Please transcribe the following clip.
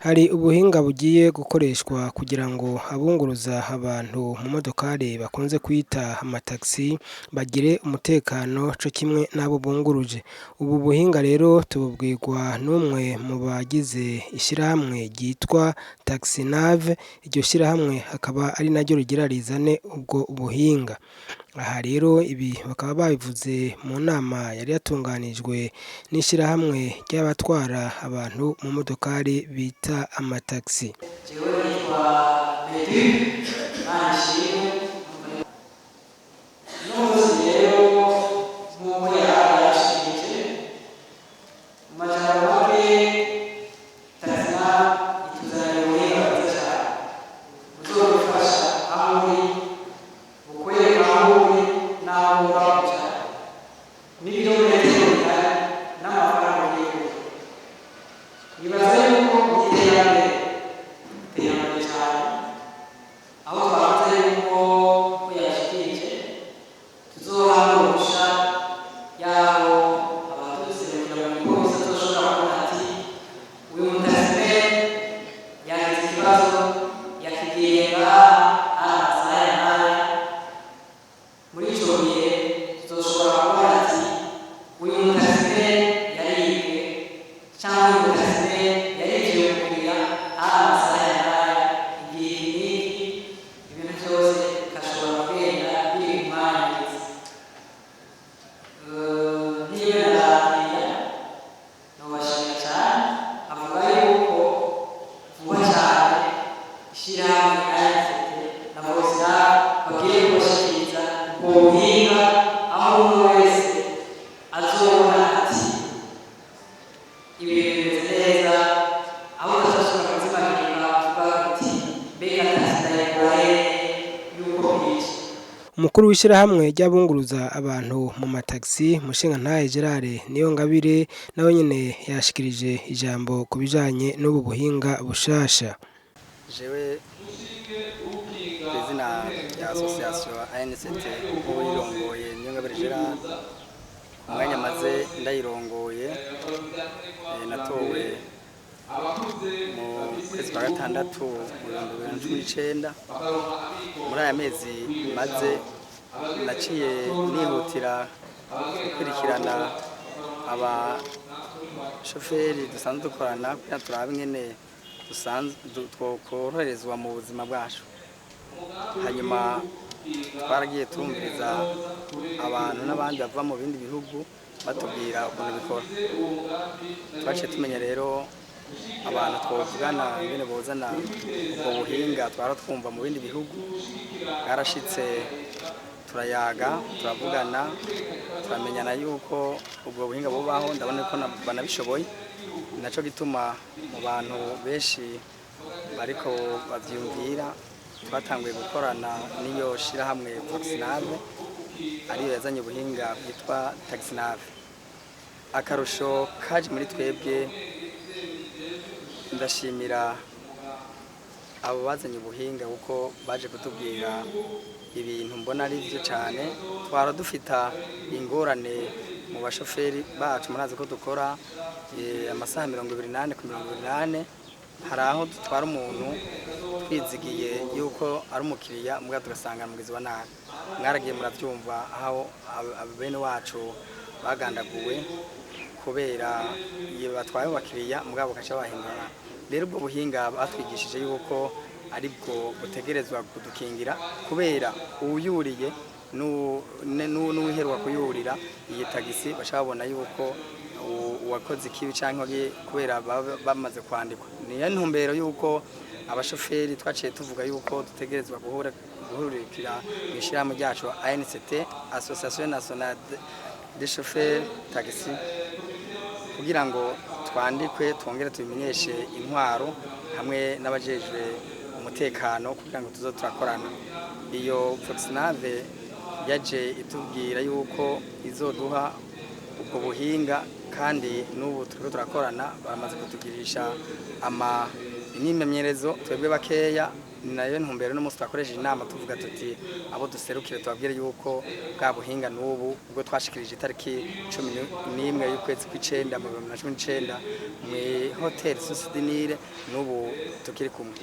Hari ubuhinga bugiye gukoreshwa kugira ngo abunguruza abantu mu modokari bakunze kwita amatagisi bagire umutekano co kimwe n'abo bunguruje. Ubu buhinga rero tububwirwa n'umwe mu bagize ishirahamwe ryitwa Taxinave, iryo shirahamwe akaba ari naryo rigira rizane ubwo buhinga. Aha rero ibi bakaba babivuze mu nama yari yatunganijwe n'ishirahamwe ry'abatwara abantu mu modokari bita amatagisi. Jewe nitwa Medu Manishimwe. Uno munsi rero, nk'uko yari yashikirije mu majambo make, Taxinave ituzanira ubuhinga bwiza cyane buzodufasha aho uri, bukwereka aho uri n'aho ugomba kuja, n'ibirometero bihari, n'amafaranga ugiye kuja. Nibaza yuko mu iterambere, iterambere cyane, aho twavuze yuko ko yashikirije tuzohabwa uruhusha y'aho abaduserukira mu gipolisi azoshobora kubona ati: "Uyu mutaximene yagize ikibazo, yakigiye ngaha ari amasaha ya n'aya." Muri ico gihe tuzoshobora kubona ati: "Uyu mutaximene yaribwe, cyangwa uyu mutaximene yarivye umukiriya, ari amasaha ya n'aya, igihe iki n'iki." Ibintu byose bigashobora kugenda biri mu mwanya mwiza. Niba narabwira, nobashimira cyane, avuga yuko vuba cyane ishyirahamwe ANCT na Voxnave bagiye kubashikiriza ubwo buhinga, aho umwe wese azobona ati ibintu bimeze neza, aho utazosubira kuzimagirika uvuga uti: "Mbega taxi ndayikura hehe yuko bwije?" Umukuru w'ishirahamwe ry'abunguruza abantu mu matagisi, Mushingantahe Gerard Niyongabire, nawe nyene yashikirije ijambo ku bijanye n'ubu buhinga bushasha. Jewe ku izina rya association ANCT, uyirongoye Niyongabire Gerard, umwanya maze ndayirongoye, natowe mu kwezi kwa gatandatu mu 2019. Muri aya mezi maze, naciye nihutira gukurikirana abashoferi dusanzwe dukorana kugira turabe ingene dusanzwe twokoroherezwa mu buzima bwacu. Hanyuma twaragiye turumviriza abantu n'abandi bava mu bindi bihugu batubwira ukuntu bikora. Twaciye tumenya rero abantu twovugana ingene bozana ubwo buhinga twara twumva mu bindi bihugu. Bwarashitse, turayaga, turavugana, turamenyana yuko ubwo buhinga bubaho. Ndabona ko banabishoboye. Naco gituma mu bantu benshi bariko bavyiyumvira, twatanguye gukorana n'iyo shirahamwe Voxnave, ariyo yazanye ubuhinga bwitwa Taxinave. Akarusho kaje muri twebwe, ndashimira abo bazanye ubuhinga kuko baje kutubwira ibintu mbona ari byo cyane. Twara dufita ingorane mu bashoferi bacu. Murazi ko dukora amasaha 24 ku 24. Hari aho dutwara umuntu twizigiye yuko ari umukiriya, mbwa tugasanga mugizi wa nabi. Mwaragiye murabyumva aho bene wacu bagandaguwe kubera iyo batwaye abakiriya, mugabo bakaca bahindura. Rero ubwo buhinga batwigishije yuko aribwo butegerezwa kudukingira, kubera uwuyuriye n'uwiheruka kuyurira iyi tagisi baca babona yuko uwakoze ikibi canke kubera baba bamaze kwandikwa. Niyo ntumbero yuko abashoferi twaciye tuvuga yuko dutegerezwa guhurikira mu ishirahamwe ryacu ANCT, Association Nationale des Chauffeurs Taxi, kugira ngo twandikwe, twongere tubimenyeshe intwaro hamwe n'abajejwe umutekano kugira ngo tuzo turakorana. Iyo Voxnave yaje itubwira yuko izoduha ubwo buhinga, kandi n'ubu turiko turakorana, baramaze kutugirisha ama imyimenyerezo twebwe bakeya. Ni nayo ntumbero n'umunsi twakoresheje inama tuvuga tuti abo duserukire tubabwire yuko bwa buhinga n'ubu ubwo twashikirije itariki 11 y'ukwezi kw'icenda mu 2019 mw'ihoteli Source du Nil, n'ubu tukiri kumwe.